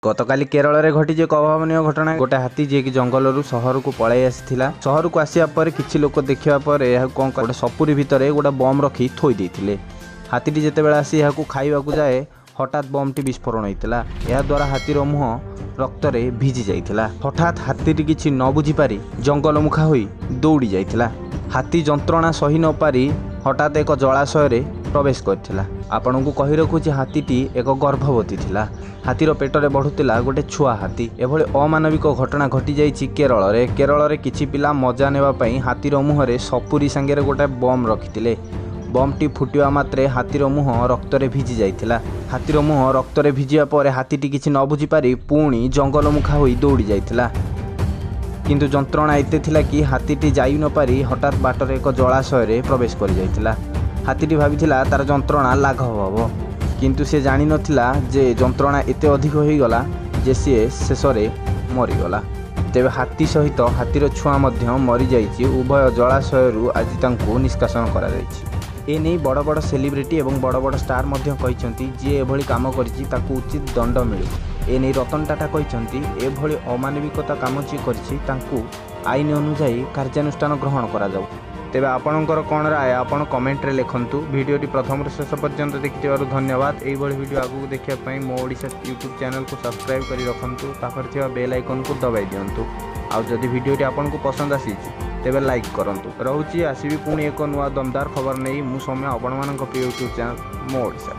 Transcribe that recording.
ଗତକାଲି କେରଳରେ ଘଟିଛି ଏକ ଅଭାବନୀୟ ଘଟଣା। ଗୋଟେ ହାତୀ ଯିଏକି ଜଙ୍ଗଲରୁ ସହରକୁ ପଳାଇ ଆସିଥିଲା। ସହରକୁ ଆସିବା ପରେ କିଛି ଲୋକ ଦେଖିବା ପରେ ଏହାକୁ କ'ଣ ଗୋଟେ ସପୁରୀ ଭିତରେ ଗୋଟେ ବମ୍ ରଖି ଥୋଇ ଦେଇଥିଲେ। ହାତୀଟି ଯେତେବେଳେ ଆସି ଏହାକୁ ଖାଇବାକୁ ଯାଏ, ହଠାତ୍ ବମ୍ଟି ବିସ୍ଫୋରଣ ହୋଇଥିଲା। ଏହାଦ୍ୱାରା ହାତୀର ମୁହଁ ରକ୍ତରେ ଭିଜି ଯାଇଥିଲା। ହଠାତ୍ ହାତୀଟି କିଛି ନ ବୁଝିପାରି ଜଙ୍ଗଲ ମୁଖା ହୋଇ ଦୌଡ଼ି ଯାଇଥିଲା। ହାତୀ ଯନ୍ତ୍ରଣା ସହି ନପାରି ହଠାତ୍ ଏକ ଜଳାଶୟରେ ପ୍ରବେଶ କରିଥିଲା। ଆପଣଙ୍କୁ କହି ରଖୁଛି, ହାତୀଟି ଏକ ଗର୍ଭବତୀ ଥିଲା। ହାତୀର ପେଟରେ ବଢ଼ୁଥିଲା ଗୋଟେ ଛୁଆ ହାତୀ। ଏଭଳି ଅମାନବିକ ଘଟଣା ଘଟିଯାଇଛି କେରଳରେ। କେରଳରେ କିଛି ପିଲା ମଜା ନେବା ପାଇଁ ହାତୀର ମୁହଁରେ ସପୁରୀ ସାଙ୍ଗରେ ଗୋଟେ ବମ୍ ରଖିଥିଲେ। ବମ୍ଟି ଫୁଟିବା ମାତ୍ରେ ହାତୀର ମୁହଁ ରକ୍ତରେ ଭିଜି ଯାଇଥିଲା। ହାତୀର ମୁହଁ ରକ୍ତରେ ଭିଜିବା ପରେ ହାତୀଟି କିଛି ନ ବୁଝିପାରି ପୁଣି ଜଙ୍ଗଲ ମୁଖା ହୋଇ ଦୌଡ଼ି ଯାଇଥିଲା। କିନ୍ତୁ ଯନ୍ତ୍ରଣା ଏତେ ଥିଲା କି ହାତୀଟି ଯାଇ ନପାରି ହଠାତ୍ ବାଟରେ ଏକ ଜଳାଶୟରେ ପ୍ରବେଶ କରିଯାଇଥିଲା। ହାତୀଟି ଭାବିଥିଲା ତାର ଯନ୍ତ୍ରଣା ଲାଘବ ହେବ, କିନ୍ତୁ ସେ ଜାଣିନଥିଲା ଯେ ଯନ୍ତ୍ରଣା ଏତେ ଅଧିକ ହୋଇଗଲା ଯେ ସିଏ ଶେଷରେ ମରିଗଲା। ତେବେ ହାତୀ ସହିତ ହାତୀର ଛୁଆ ମଧ୍ୟ ମରିଯାଇଛି। ଉଭୟ ଜଳାଶୟରୁ ଆଜି ତାଙ୍କୁ ନିଷ୍କାସନ କରାଯାଇଛି। ଏନେଇ ବଡ଼ ବଡ଼ ସେଲିବ୍ରିଟି ଏବଂ ବଡ଼ ବଡ଼ ଷ୍ଟାର ମଧ୍ୟ କହିଛନ୍ତି, ଯିଏ ଏଭଳି କାମ କରିଛି ତାକୁ ଉଚିତ ଦଣ୍ଡ ମିଳୁ। ଏନେଇ ରତନ ଟାଟା କହିଛନ୍ତି, ଏଭଳି ଅମାନବିକତା କାମ ଯିଏ କରିଛି ତାଙ୍କୁ ଆଇନ ଅନୁଯାୟୀ କାର୍ଯ୍ୟାନୁଷ୍ଠାନ ଗ୍ରହଣ କରାଯାଉ। ତେବେ ଆପଣଙ୍କର କ'ଣ ରାୟ ଆପଣ କମେଣ୍ଟରେ ଲେଖନ୍ତୁ। ଭିଡ଼ିଓଟି ପ୍ରଥମରୁ ଶେଷ ପର୍ଯ୍ୟନ୍ତ ଦେଖିଥିବାରୁ ଧନ୍ୟବାଦ। ଏଇଭଳି ଭିଡ଼ିଓ ଆଗକୁ ଦେଖିବା ପାଇଁ ମୋ ଓଡ଼ିଶା ୟୁଟ୍ୟୁବ୍ ଚ୍ୟାନେଲକୁ ସବସ୍କ୍ରାଇବ୍ କରି ରଖନ୍ତୁ, ପାଖରେ ଥିବା ବେଲ୍ ଆଇକନ୍କୁ ଦବାଇ ଦିଅନ୍ତୁ। ଆଉ ଯଦି ଭିଡ଼ିଓଟି ଆପଣଙ୍କୁ ପସନ୍ଦ ଆସିଛି ତେବେ ଲାଇକ୍ କରନ୍ତୁ। ରହୁଛି, ଆସିବି ପୁଣି ଏକ ନୂଆ ଦମଦାର ଖବର ନେଇ। ମୁଁ ସୌମ୍ୟ, ଆପଣମାନଙ୍କ ପ୍ରିୟ ୟୁଟ୍ୟୁବ୍ ଚ୍ୟାନେଲ୍ ମୋ ଓଡ଼ିଶା।